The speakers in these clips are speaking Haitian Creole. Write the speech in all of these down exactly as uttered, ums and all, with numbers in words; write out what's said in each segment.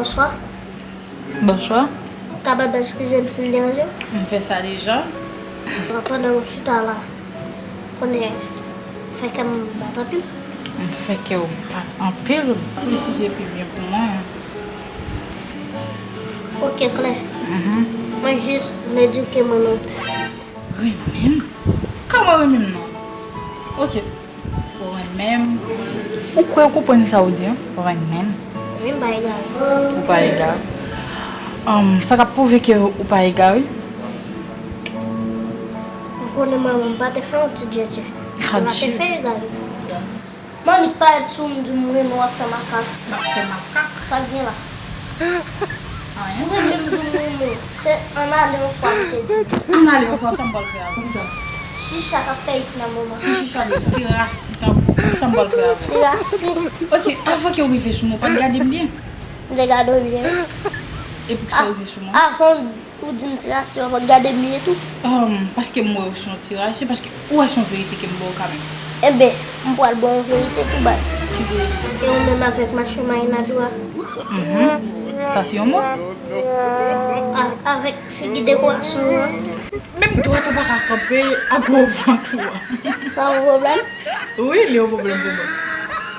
Bonswa. Bonswa. Ou kapab eskize m si m deranje w? M fè sa deja. Pandan w chita la, konnen fè kè m bat anpil. M fè kè w bat anpil? Wi, si se pi byen pou mwen. Ok, klè. Mhm. Mwen jis vle di ke mwen menm. Renmen m? Kòman renmen m non? Ok. Ou renmen m? Ou kwè ou konprann sa ou di an? Renmen m? Wi, m pa egare. Ou pa egare. Ahn, sa k ap pwouve ke ou pa egare? M konnen manman m pa te fè yon ti djèdjè. Li pa te fè egare. Manmi, pa ret sou m, di m renmen w ap fè makak. M ap fè makak? Sa k gen la? Anyen. M renmen m di m renmen w. Se ann ale yon fwa m te di. Ann ale yon fwa, sa m pral fè avè w? Kisa? Chicha k ap fè it nan moman. Ki chicha de ti rasi tankou sa m pral fè avè w? Ti rasi. Ok, avan ke w rive sou mwen, ou pa t gade m byen? M te gade w byen. E poukisa w rive sou mwen? Avan ou di m ti rasi, ou pa t gade m byen tou? Ahn, paske m wè w se yon ti rasi, paske ou wè se yon verite ke m ba w kanmenm. Enben, m pral ba w yon verite tou baz. Ki verite? E ou menm avèk macho marinado a? Mhm. Sa se yon mo? A-, avèk figi dekorasyon an. Menm dwat ou pa ka kanpe ak gwo vant ou a. Sa yon pwoblèm? Wi, li yon pwoblèm pou mwen.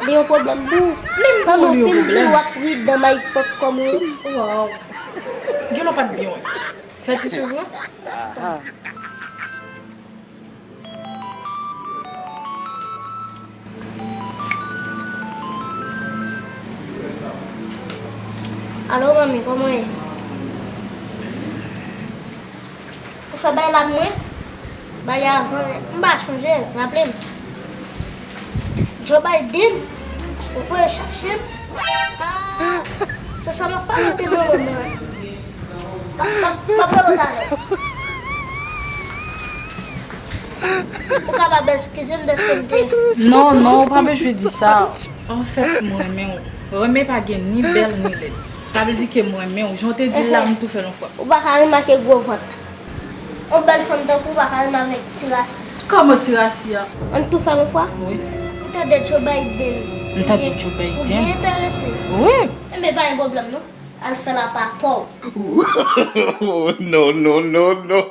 Li yon pwoblèm pou ou? Menm pou ou li yon pwoblèm. Pandan w fin di w ap ri dan mayik pòt kòm ou. Waw. Gen lè w pa t byen wè. Fè ti souri. Alo, manmi, kòman w ye? Ou fè bagay la pou mwen? Bagay avan, m pa chonje, raple m. Joe Biden, ou voye chache m? Ah, se sa m ap pale de manman m nan. M ap, m ap, m ap rele w talè. Ou kapab eskize m dèske m te. Non, non, ou pa bezwen di sa. Anfèt, m renmen w. Renmen pa gen ni bèl ni lèd. Sa vle di ke m renmen w. Jan w te di l la, m tou fè l yon fwa. Ou pa ka remake gwo vant. Yon bèl fanm tankou w pa ka renmen avèk ti rasi. Kòman ti rasi a? Ann tou fè l yon fwa? Wi. Ou tande Joe Biden? M tande Joe Biden. Ou byen enterese? Wi. Enben, pa gen pwoblèm non. Al fè l apa pa w. No, no, no, no.